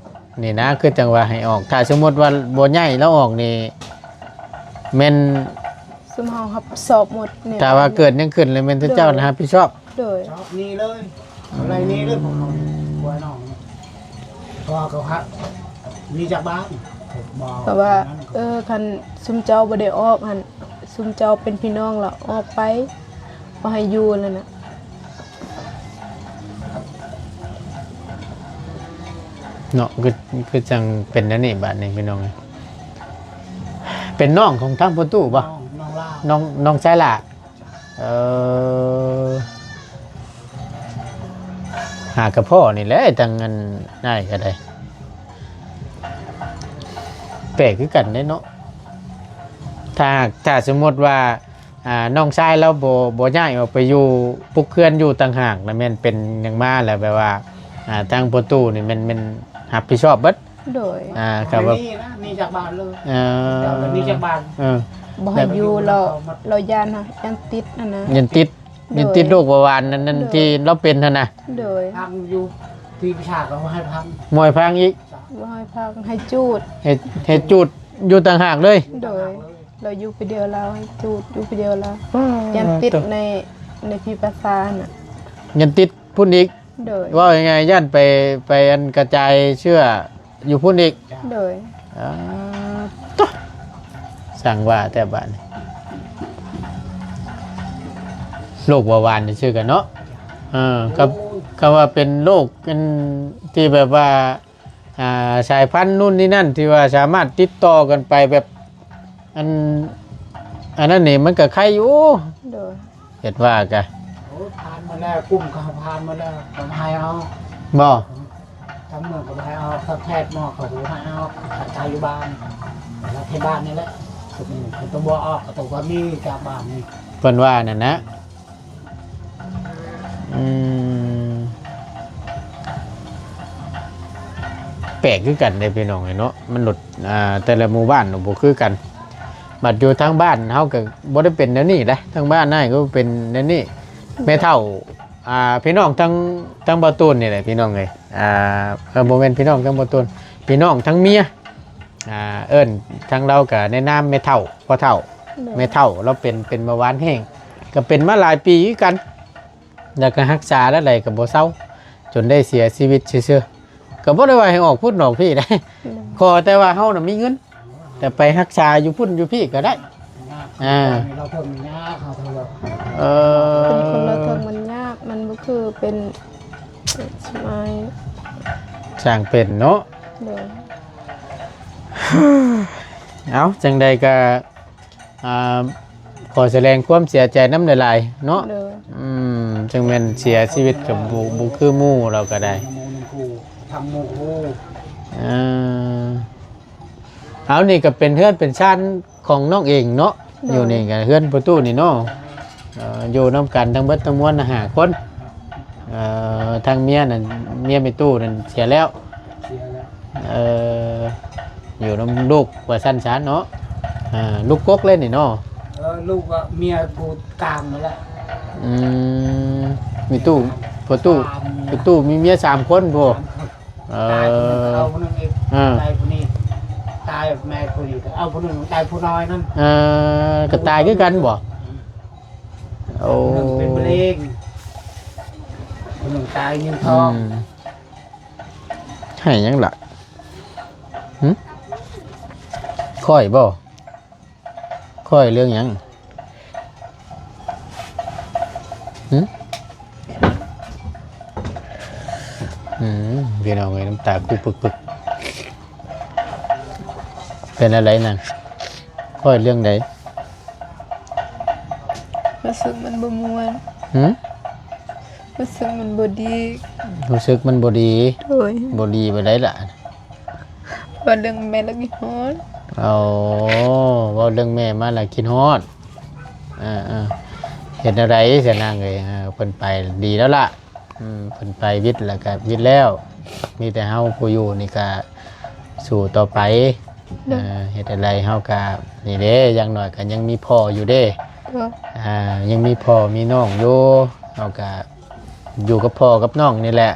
ນີ້ນະ ຄືຈັ່ງວ່າໃຫ້ອອກ ຖ້າສົມມຸດວ່າບໍ່ຍ້າຍລາວອອກນີ້ ແມ່ນ ຊຸມເຮົາຮັບຜິດຊອບໝົດນີ້ ຖ້າວ່າເກີດຫຍັງຂຶ້ນແລ້ວແມ່ນເຈົ້າ ໂດຍ ຮັບຜິດຊອບ ໂດຍ ຊອບໜີເລີຍ ອືມ ໄລ່ໜີເລີຍ ພວກເຮົາ ພວກນ້ອງ ເພາະວ່າເຂົາຫາ ໜີຈາກບ້ານ ເພາະວ່າ ເອີ ຄັນຊຸມເຈົ້າບໍ່ໄດ້ອອກຫັ້ນ ຊຸມເຈົ້າເປັນພີ່ນ້ອງລະອອກໄປ ບໍ່ໃຫ້ຢູ່ແລ້ວນະ ເນາະ ຄື ຄືຈັ່ງເປັນແນວນີ້ບາດນີ້ພີ່ນ້ອງ ເປັນນ້ອງຂອງທາງພໍ່ຕູ້ບໍ່? ນ້ອງ ນ້ອງລາວ ນ້ອງ ນ້ອງຊາຍຫຼ້າ ເອີ ຫາກະພໍ້ນີ້ແຫຼະ ທາງອັນອ້າຍກໍໄດ້ ແປກຄືກັນເດ້ເນາະ ຖ້າ ຖ້າສົມມຸດວ່າ ອ່າ ນ້ອງຊາຍລາວບໍ່ ບໍ່ຍ້າຍອອກໄປຢູ່ ປຸກເຮືອນຢູ່ຕ່າງຫາກນະ ແມ່ນເປັນຫຍັງມາແລ້ວ ແບບວ່າ ອ່າ ທາງພໍ່ຕູ້ນີ້ແມ່ນ ແມ່ນຮັບຜິດຊອບເບິດ? ໂດຍ ອ່າ ກໍວ່າ ໜີນະ ໜີຈາກບ້ານເລີຍ ເອີ ເຈົ້າກໍໜີຈາກບ້ານ ເອີ ບໍ່ໃຫ້ຢູ່ ແລ້ວ ແລ້ວຢ້ານ ຢ້ານຕິດຫັ້ນນະ ຢ້ານຕິດ ໂດຍ ຢ້ານຕິດໂລກເບົາຫວານນັ້ນ ນັ້ນ ໂດຍ ທີ່ລາວເປັນຫັ້ນນະ ໂດຍ ພັງຢູ່ ທີ່ປະຊາກໍບໍ່ໃຫ້ພັງ ບໍ່ໃຫ້ພັງອີກ ບໍ່ໃຫ້ພັງ ໃຫ້ຈູດ ໃຫ້ ໃຫ້ຈູດຢູ່ຕ່າງຫາກເລີຍ ໂດຍ ລາວຢູ່ຜູ້ດຽວລາວ ໃຫ້ຈູດຢູ່ຜູ້ດຽວລາວ ອໍ ຢ້ານຕິດ ໂຕ ໃນ ໃນພີປະຊານະ ຢ້ານຕິດພຸ້ນອີກ ໂດຍ ເວົ້າງ່າຍໆ ຢ້ານໄປ ໄປອັນກະຈາຍເຊື້ອຢູ່ພຸ້ນອີກ ໂດຍ ອ່າ ໂຕ ຊ່າງວ່າແຕ່ບາດນີ້ ໂລກວ່າຫວານຊື່ກັນເນາະ ເອີ ກັບ ກັບວ່າເປັນໂລກອັນທີ່ແບບວ່າ ອ່າ ສາຍພັນນູ້ນນີ້ນັ້ນ ທີ່ວ່າສາມາດຕິດຕໍ່ກັນໄປແບບ ອັນ ອັນນັ້ນນີ້ມັນກໍໄຄຢູ່ ໂດຍ ເຮັດວ່າກະ ໂອ້ ຜ່ານໝົດແລ້ວ ກຸ່ມເຂົາຜ່ານໝົດແລ້ວ ເຂົາບໍ່ໃຫ້ອອກ ບໍ່ ທາງເມືອງກໍບໍ່ໃຫ້ອອກ ທາງແພດໝໍເຂົາກໍບໍ່ໃຫ້ອອກ ໃຫ້ຢູ່ບ້ານ ລັດເທດບ້ານນີ້ແຫຼະ ເຂົາຕ້ອງບໍ່ອອກ ເຂົາຕ້ອງບໍ່ມີຈາກບ້ານນີ້ ເພິ່ນວ່ານັ້ນນະ. ອືມ ແປກຄືກັນເດ້ພີ່ນ້ອງເອີຍເນາະ ມະນຸດ ອ່າ ແຕ່ລະໝູ່ບ້ານບໍ່ຄືກັນ ບັດຢູ່ທາງບ້ານເຮົາກໍບໍ່ໄດ້ເປັນແນວນີ້ເດ້ ທາງບ້ານນາຍກໍເປັນແນວນີ້ ແມ່ເຖົ້າ ອ່າ ພີ່ນ້ອງທາງ ທາງບ່າວຕູນນີ້ແຫຼະພີ່ນ້ອງເອີຍ ອ່າ ເອີ ບໍ່ແມ່ນພີ່ນ້ອງທາງບ່າວຕູນ ພີ່ນ້ອງທາງເມຍ ອ່າ ເອີ້ນທາງລາວກໍໃນນາມແມ່ເຖົ້າ ພໍ່ເຖົ້າ ໂດຍ ແມ່ເຖົ້າລາວເປັນ ເປັນເບົາຫວານແຮງ ກໍເປັນມາຫຼາຍປີຄືກັນ ແລ້ວກໍຮັກສາແນວໃດກໍບໍ່ເຊົາ ຈົນໄດ້ເສຍຊີວິດຊື່ໆ ກໍບໍ່ໄດ້ວ່າໃຫ້ອອກພຸ້ນອອກພີ້ໄດ໋ ໂດຍ ຂໍແຕ່ວ່າເຮົານະມີເງິນ ແຕ່ໄປຮັກສາຢູ່ພຸ້ນຢູ່ພີ້ກໍໄດ້ ຍາກ ອ່າ ລາວເພິ່ງຍາກ ເຮົາເພິ່ງ ເອີ ເປັນຄົນລະເທິງມັນຍາກ ມັນບໍ່ຄືເປັນ ສະໄໝ ຊ່າງເປັນເນາະ ໂດຍ ເອົ້າ ຈັ່ງໃດກໍ ອ່າ ຂໍສະແດງຄວາມເສຍໃຈນຳຫຼາຍໆເນາະ ໂດຍ ອືມ ຈັ່ງແມ່ນເສຍຊີວິດກັບ ບໍ່ ບໍ່ຄືໝູ່ລາວກໍໄດ້ ທາງໝູ່ ເອີ ເອົາ ນີ້ກໍເປັນເຮືອນເປັນຊານຂອງນ້ອງເອງເນາະ ໂດຍ ຢູ່ນີ້ກໍເຮືອນພໍ່ຕູ້ນີ້ເນາະ ເອີ ຢູ່ນຳກັນທັງເບິດທັງມວນຫ້າຄົນ ເອີ ທາງເມຍນັ້ນ ເມຍແມ່ຕູ້ນັ້ນເສຍແລ້ວ ເສຍແລ້ວ ເອີ ຢູ່ນຳລູກວ່າຊັ້ນຊະເນາະ ເອີ ລູກກົກເລີຍນີ້ເນາະ ເອີ ລູກວ່າເມຍຜູ້ກາງນັ້ນແຫຼະ ອືມ ແມ່ຕູ້ ພໍ່ຕູ້ ສາມເມຍ ພໍ່ຕູ້ມີເມຍສາມຄົນພຸ້ນ ສາມຄົນ ເອີ ຕາຍຜູ້ໜຶ່ງກໍເອົາຜູ້ໜຶ່ງອີກ ເອີ ຕາຍແມ່ຜູ້ນີ້ກໍເອົາຜູ້ໜຶ່ງ ຕາຍຜູ້ນ້ອຍນັ້ນ ເອີ ກໍຕາຍຄືກັນບໍ? ໂອ້ ຜູ້ໜຶ່ງເປັນມະເຮັງ ຜູ້ໜຶ່ງຕາຍຍິງທ້ອງ ອືມ ໃຫ້ຫຍັງລະ? ຫຶ? ຂ້ອຍບໍ? ຂ້ອຍເລື່ອງຫຍັງ? ຫຶ? ອືມ ພີ່ນ້ອງເອີຍ ນ້ຳຕາຄູ່ປຶກໆ ເປັນອະໄລນະ? ຂ້ອຍເລື່ອງໃດ? ຮູ້ສຶກມັນບໍ່ມ່ວນ. ຫຶ? ຮູ້ສຶກມັນບໍ່ດີ. ຮູ້ສຶກມັນບໍ່ດີ? ໂດຍ. ບໍ່ດີແບບໃດລະ? ເວົ້າເລື່ອງແມ່ແລ້ວຄິດຮອດ. ອໍ ເວົ້າເລື່ອງແມ່ມາແລ້ວຄິດຮອດ. ເອີໆ ເຮັດແນວໃດຊະນາງເອີຍ? ເອີ ເພິ່ນໄປດີແລ້ວລະ. ອືມ ເພິ່ນໄປວິດແລ້ວກະວິດແລ້ວ ມີແຕ່ເຮົາຜູ້ຢູ່ນີ້ກະສູ້ຕໍ່ໄປ. ໂດຍ. ເອີ ເຮັດຈັ່ງໃດເຮົາກະນີ້ເດ້ ຢ່າງໜ້ອຍກະຍັງມີພໍ່ຢູ່ເດ້. ໂດຍ. ອ່າ ຍັງມີພໍ່ມີນ້ອງຢູ່ ເຮົາກະຢູ່ກັບພໍ່ກັບນ້ອງນີ້ແຫຼະ.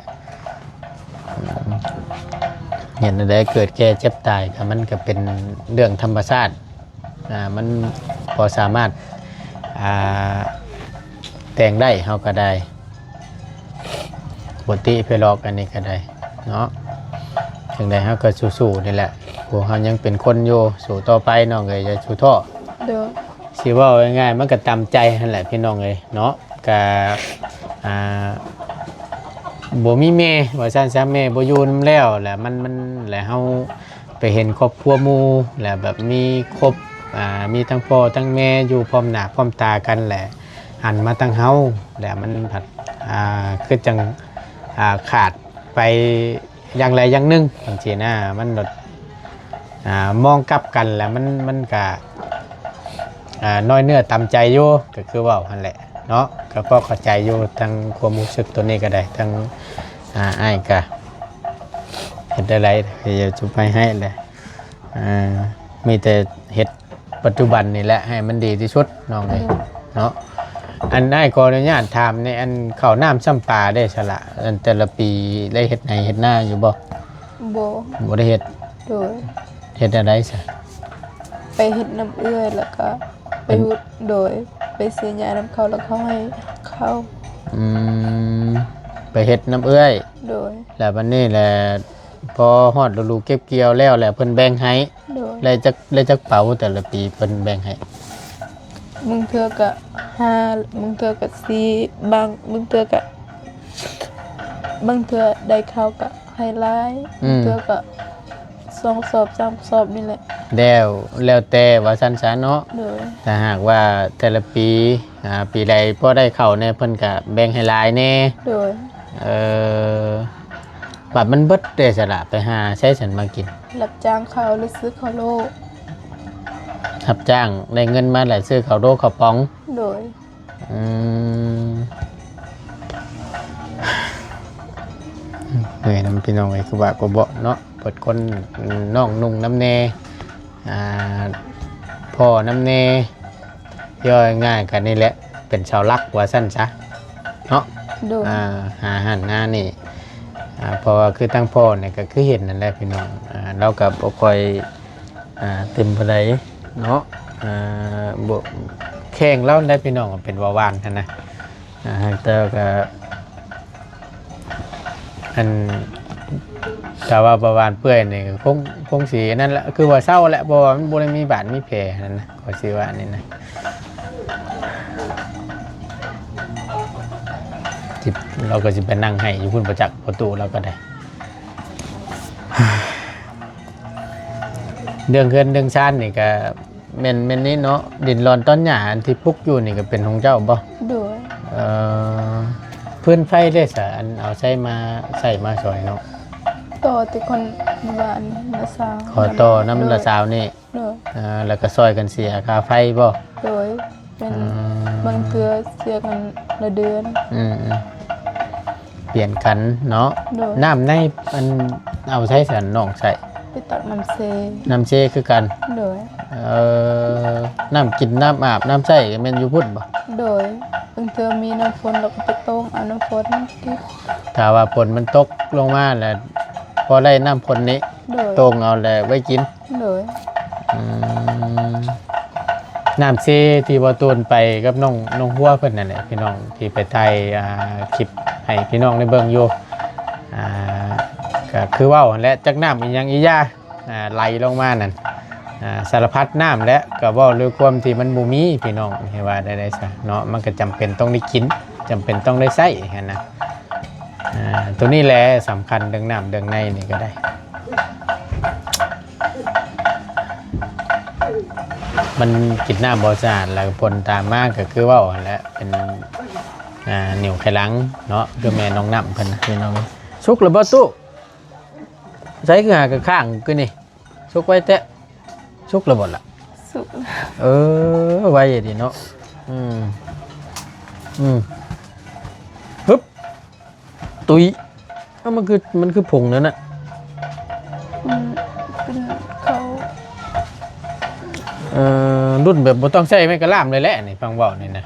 ເຮັດແນວໃດ ເກີດແກ່ເຈັບຕາຍກະ ມັນກະເປັນເລື່ອງທຳມະຊາດ. ອ່າ ມັນບໍ່ສາມາດ ອ່າ ແຕ່ງໄດ້ ເຮົາກໍໄດ້ ບໍ່ຕິໃຜຫຼອກ ອັນນີ້ກໍໄດ້ເນາະ. ຈັ່ງໃດເຮົາກໍສູ້ໆນີ້ແຫຼະ ພວກເຮົາຍັງເປັນຄົນຢູ່ ສູ້ຕໍ່ໄປ ນ້ອງເອີຍ ຢ່າສູ້ທໍ້. ໂດຍ. ຊິເວົ້າງ່າຍໆ ມັນກໍຕາມໃຈຫັ້ນແຫຼະ ພີ່ນ້ອງເອີຍເນາະ. ກະ ອ່າ ບໍ່ມີແມ່ວ່າຊັ້ນຊະ ແມ່ບໍ່ຢູ່ນຳແລ້ວ ແລະ ມັນ ມັນ ແລະ ເຮົາໄປເຫັນຄອບຄົວໝູ່ ແລະ ແບບມີຄົບ ອ່າ ມີທັງພໍ່ທັງແມ່ຢູ່ພ້ອມໜ້າພ້ອມຕາກັນ ແລະ ຫັນມາທາງເຮົາ ແລະ ມັນພັດ ອ່າ ຄືຈັ່ງ ອ່າ ຂາດໄປຢ່າງໃດຢ່າງໜຶ່ງ ຈັ່ງຊີ້ນະ ມັນແບບ ອ່າ ມອງກັບກັນແລ້ວ ມັນ ມັນກະ ອ່າ ນ້ອຍເນື້ອຕຳໃຈຢູ່ ກໍຄືເວົ້າຫັ້ນແຫຼະເນາະ ກໍພໍເຂົ້າໃຈຢູ່ ທັງຄວາມຮູ້ສຶກໂຕນີ້ກໍໄດ້ ທັງ ອ່າ ອ້າຍກໍເຮັດໄດ້ຫຼາຍ ກໍຢ່າຈຸໄປໃຫ້ແຫຼະ ອ່າ ມີແຕ່ເຮັດປັດຈຸບັນນີ້ແຫຼະໃຫ້ມັນດີທີ່ສຸດ ນ້ອງເອີຍ ໂດຍ ເນາະ. ອັນອ້າຍຂໍອະນຸຍາດຖາມໃນອັນເຂົ້ານ້ຳຊຳປາເດ້ສະລະ ອັນແຕ່ລະປີໄດ້ເຮັດໄຮ່ເຮັດນາຢູ່ບໍ່? ບໍ່ ບໍ່ໄດ້ເຮັດ. ໂດຍ ເຮັດແນວໃດຊະ? ໄປເຮັດນ້ຳເອື້ອຍ ແລ້ວກໍໄປ ໄປ ໂດຍ ໄປເສຍຫຍ້ານຳເຂົາ ແລ້ວເຂົາໃຫ້ເຂົ້າ. ອືມ ໄປເຮັດນ້ຳເອື້ອຍ. ໂດຍ ແລ້ວບັດນີ້ແຫຼະ ພໍຮອດລະດູເກັບກ່ຽວແລ້ວ ແລ້ວເພິ່ນແບ່ງໃຫ້. ໂດຍ ແລ້ວຈັກ ແລ້ວຈັກເປົາແຕ່ລະປີເພິ່ນແບ່ງໃຫ້? ບາງເທື່ອກະຫ້າ ບາງເທື່ອກະສີ່ ບາງ ບາງເທື່ອກະ ບາງເທື່ອໄດ້ເຂົ້າກະໃຫ້ຫຼາຍ ອືມ ບາງເທື່ອກະສອງສອບສາມສອບນີ້ແຫຼະ ແລ້ວ ແລ້ວແຕ່ວ່າຊັ້ນຊະເນາະ. ໂດຍ ຖ້າຫາກວ່າແຕ່ລະປີ ອ່າ ປີໃດພໍໄດ້ເຂົ້າແດ່ ເພິ່ນກະແບ່ງໃຫ້ຫຼາຍແດ່. ໂດຍ ເອີ ບາດມັນເບິດເດ້ສະລະ ໄປຫາໃສຊັ້ນມາກິນ? ຮັບຈ້າງເຂົາ ຫຼືຊື້ເຂົ້າໂລ ຮັບຈ້າງໄດ້ເງິນມາ ແລ້ວຊື້ເຂົ້າໂລເຂົ້າປອງ. ໂດຍ ອືມ ເມື່ອຍນຳພີ່ນ້ອງເອີຍ ຄືວ່າກໍເບາະເນາະ ເບິດຄົນ ນ້ອງນຸ່ງນຳແດ່ ອ່າ ພໍ່ນຳແດ່ ເວົ້າງ່າຍໆ ກໍນີ້ແຫຼະ ເປັນເສົາຫຼັກວ່າຊັ້ນຊະເນາະ. ໂດຍ ອ່າ ຫາຫັ້ນຫານີ້ ອ່າ ເພາະວ່າຄືທາງພໍ່ນີ້ກໍຄືເຫັນນັ້ນແຫຼະພີ່ນ້ອງ ອ່າ ລາວກໍບໍ່ຄ່ອຍ ອ່າ ເຕັມປານໃດເນາະ ອ່າ ບໍ່ ແຂ້ງລາວໄດ້ພີ່ນ້ອງ ເປັນເບົາຫວານຫັ້ນນະ ອ່າ ແຕ່ກໍ ອັນ ຖ້າວ່າປະຫວານເປື່ອຍນີ້ ຄົງ ຄົງຊິອັນນັ້ນລະ ຄືວ່າເຊົາແຫຼະ ເພາະວ່າມັນບໍ່ໄດ້ມີບາດມີແຜຫັ້ນນະ ຂ້ອຍຊິວ່ານີ້ນະ ທີ່ລາວກໍຊິໄປນັ່ງໄຫ້ຢູ່ພຸ້ນປະຈັກ ພໍ່ຕູ້ລາວກໍໄດ້ ເລື່ອງເຮືອນເລື່ອງຊານນີ້ກໍ ແມ່ນ ແມ່ນນີ້ເນາະ ດິນລອນຕອນຫຍ້າອັນທີ່ປຸກຢູ່ນີ້ກໍເປັນຂອງເຈົ້າບໍ່? ໂດຍ ເອີ ຟືນໄຟເດ້ສະ ອັນເອົາໃຊ້ມາ ໃຊ້ມາຊ່ອຍເນາະ ຕໍ່ແຕ່ຄົນບ້ານລະຊາວ ຂໍຕໍ່ນຳລະຊາວນີ້. ໂດຍ ເອີ ແລ້ວກໍຊ່ອຍກັນເສຍຄ່າໄຟບໍ່? ໂດຍ ແມ່ນ ອືມ ບາງເທື່ອເສຍກັນລະເດືອນ. ອືມໆ ປ່ຽນກັນເນາະ. ໂດຍ ນ້ຳໃນອັນ ເອົາໃຊ້ສັນນ້ອງໃຊ້? ໄປຕັກນ້ຳເຊ. ນ້ຳເຊຄືກັນ? ໂດຍ ເອີ ນ້ຳກິນ ນ້ຳອາບ ນ້ຳໃຊ້ກໍແມ່ນຢູ່ພຸ້ນບໍ່? ໂດຍ ບາງເທື່ອມີນ້ຳຝົນ ເຮົາກໍໄປໂຕ່ງເອົານ້ຳຝົນກິນ. ຖ້າວ່າຝົນມັນຕົກລົງມາແລ້ວ ພໍໄດ້ນ້ຳຝົນນີ້ ໂດຍ ໂຕ່ງເອົາແລ້ວໄວ້ກິນ. ໂດຍ ອືມ ນ້ຳເຊທີ່ບໍ່ຕູນໄປກັບນ້ອງ ນ້ອງຫົວເພິ່ນນັ້ນແຫຼະພີ່ນ້ອງ ທີ່ໄປຖ່າຍ ອ່າ ຄລິບໃຫ້ພີ່ນ້ອງໄດ້ເບິ່ງຢູ່ ອ່າ ກໍຄືເວົ້າຫັ້ນແຫຼະ ຈັກນ້ຳອີ່ຫຍັງອີ່ຢ່າ ອ່າ ໄຫຼລົງມານັ້ນ ອ່າ ສາລະພັດນ້ຳແຫຼະ ກໍເວົ້າດ້ວຍຄວາມທີ່ມັນບໍ່ມີພີ່ນ້ອງ ໃຫ້ວ່າໄດ້ ໄດ້ຊະເນາະ ມັນກໍຈຳເປັນຕ້ອງໄດ້ກິນ ຈຳເປັນຕ້ອງໄດ້ໃຊ້ຫັ້ນນະ. ອ່າ ໂຕນີ້ແຫຼະສຳຄັນ ເລື່ອງນ້ຳເລື່ອງໃນນີ້ກໍໄດ້ ມັນກິນນ້ຳບໍ່ສະອາດ ແລ້ວຜົນຕາມມາກໍຄືເວົ້າຫັ້ນແຫຼະ ເປັນ ອ່າ ໜິວໄຂ່ຫຼັງເນາະ ຄືແມ່ນ້ອງນ້ຳເພິ່ນນະພີ່ນ້ອງ. ສຸກແລ້ວບໍ່ຕູ້? ໃສຄືຫາກະຄ້າງຄືນີ້? ສຸກໄວແທ້. ສຸກແລ້ວບໍ່ລະ? ສຸກແລ້ວ. ເອີ ໄວດີເນາະ. ອືມ ອືມ ຮຶບ ຕຸ້ຍ. ເອົ້າ ມັນຄື ມັນຄືຜົງນັ້ນນະ. ອືມ ເປັນເຂົ້າ ເອີ ລຸ້ນແບບບໍ່ຕ້ອງໃຊ້ໄມ້ກະລ່າມເລີຍແຫຼະນີ້ ຟັງເວົ້ານີ້ນະ.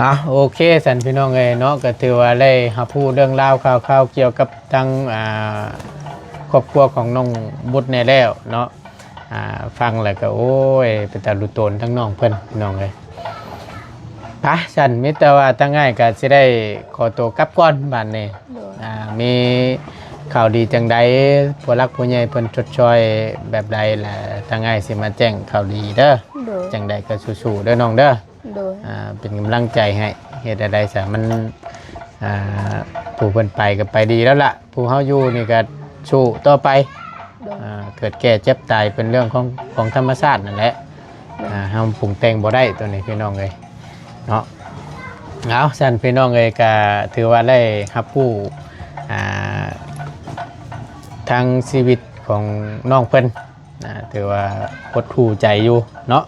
ອ່າ ໂອເຄຊັ້ນພີ່ນ້ອງເອີຍເນາະ ກໍຖືວ່າໄດ້ຮັບຮູ້ເລື່ອງລາວຂ່າວໆກ່ຽວກັບ ທາງ ອ່າ ຄອບຄົວຂອງນ້ອງບຸດແດ່ແລ້ວເນາະ ອ່າ ຟັງແລ້ວກໍ ໂອ້ຍ ເປັນຕາລຸໂຕນທັງນ້ອງເພິ່ນ ພີ່ນ້ອງເອີຍ. ໄປ ຊັ້ນມີແຕ່ວ່າທາງອ້າຍກໍຊິໄດ້ຂໍໂຕກັບກ່ອນບາດນີ້. ໂດຍ ອ່າ ມີຂ່າວດີຈັ່ງໃດ ຜູ້ຫຼັກຜູ້ໃຫຍ່ເພິ່ນຊົດຊ່ອຍແບບໃດ ແລະ ທາງອ້າຍຊິມາແຈ້ງຂ່າວດີເດີ. ໂດຍ ຈັ່ງໃດກໍສູ້ໆເດີນ້ອງເດີ. ໂດຍ ອ່າ ເປັນກຳລັງໃຈໃຫ້ ເຮັດແນວໃດຊະ ມັນ ອ່າ ຜູ້ເພິ່ນໄປກໍໄປດີແລ້ວລະ ຜູ້ເຮົາຢູ່ນີ້ກໍສູ້ຕໍ່ໄປ. ໂດຍ ອ່າ ເກີດແກ່ເຈັບຕາຍເປັນເລື່ອງຂອງ ຂອງທຳມະຊາດນັ້ນແຫຼະ. ໂດຍ ອ່າ ເຮົາປຸງແຕ່ງບໍ່ໄດ້ໂຕນີ້ພີ່ນ້ອງເອີຍເນາະ. ເອົາ ຊັ້ນພີ່ນ້ອງເອີຍ ກໍຖືວ່າໄດ້ຮັບຮູ້ ອ່າ ທາງຊີວິດຂອງນ້ອງເພິ່ນ ອ່າ ຖືວ່າຫົດຫູ່ໃຈຢູ່ເນາະ.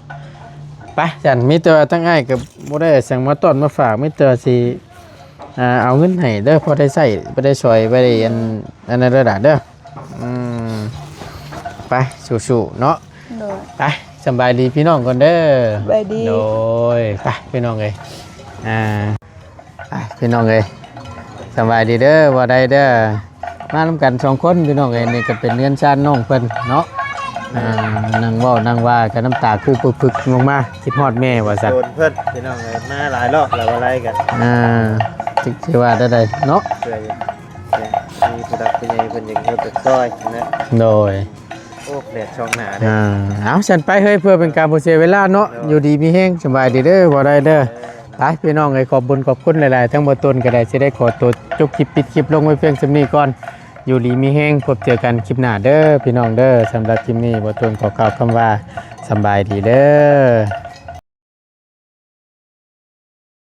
ໄປຊັ້ນ ມີແຕ່ວ່າທາງອ້າຍກໍບໍ່ໄດ້ຫຍັງມາຕ້ອນມາຝາກ ມີແຕ່ວ່າຊິ ອ່າ ເອົາເງິນໃຫ້ເດີ ພໍໄດ້ໃຊ້ ພໍໄດ້ຊ່ອຍ ໄວ້ອັນ ອັນນັ້ນເດີຫຼາເດີ. ອືມ ໄປ ສູ້ໆເນາະ. ໂດຍ ໄປ ສຳບາຍດີພີ່ນ້ອງກ່ອນເດີ. ສະບາຍດີ. ໂດຍ ໄປພີ່ນ້ອງເອີຍ ອ່າ ໄປພີ່ນ້ອງເອີຍ ສະບາຍດີເດີ ບໍ່ໄດ້ເດີ ມານຳກັນສອງຄົນພີ່ນ້ອງເອີຍ. ນີ້ກໍເປັນເຮືອນຊານນ້ອງເພິ່ນເນາະ. ອ່າ ນັ່ງເວົ້ານັ່ງວ່າກັນ ນ້ຳຕາຄູປຶກໆລົງມາ ຄິດຮອດແມ່ວ່າຊັ້ນ. ໂດນເພິ່ນພີ່ນ້ອງເອີຍ ມາຫຼາຍຮອບແລ້ວບໍ່ໄດ້ກັນ. ອ່າ ຈັກຊິວ່າແນວໃດເນາະ ເພື່ອ ມີຜູ້ຫຼັກຜູ້ໃຫຍ່ເພິ່ນຢາກເຮັດຢາກຊ່ອຍນະ. ໂດຍ ໂອ້ ແດດສ່ອງໜ້າເດ້. ອ່າ ເອົາ ຊັ້ນໄປເຮີ້ຍ ເພື່ອເປັນການບໍ່ເສຍເວລາເນາະ. ໂດຍ ຢູ່ດີມີແຮງ ສະບາຍດີເດີ ບໍ່ໄດ້ເດີ. ເອີ ໄປພີ່ນ້ອງເອີຍ ຂອບບຸນຂອບຄຸນຫຼາຍໆ ທັງບໍ່ຕົນກໍໄດ້ ຊິໄດ້ຂໍຕົວຈົບຄລິບ ປິດຄລິບລົງໄວ້ພຽງສ່ຳນີ້ກ່ອນ. ຢູ່ດີມີແຮງ ພົບເຈີກັນຄລິບໜ້າເດີພີ່ນ້ອງເດີ. ສຳລັບຄລິບນີ້ ບໍ່ຕົນຂໍກ່າວຄຳວ່າ ສະບາຍດີເດີ.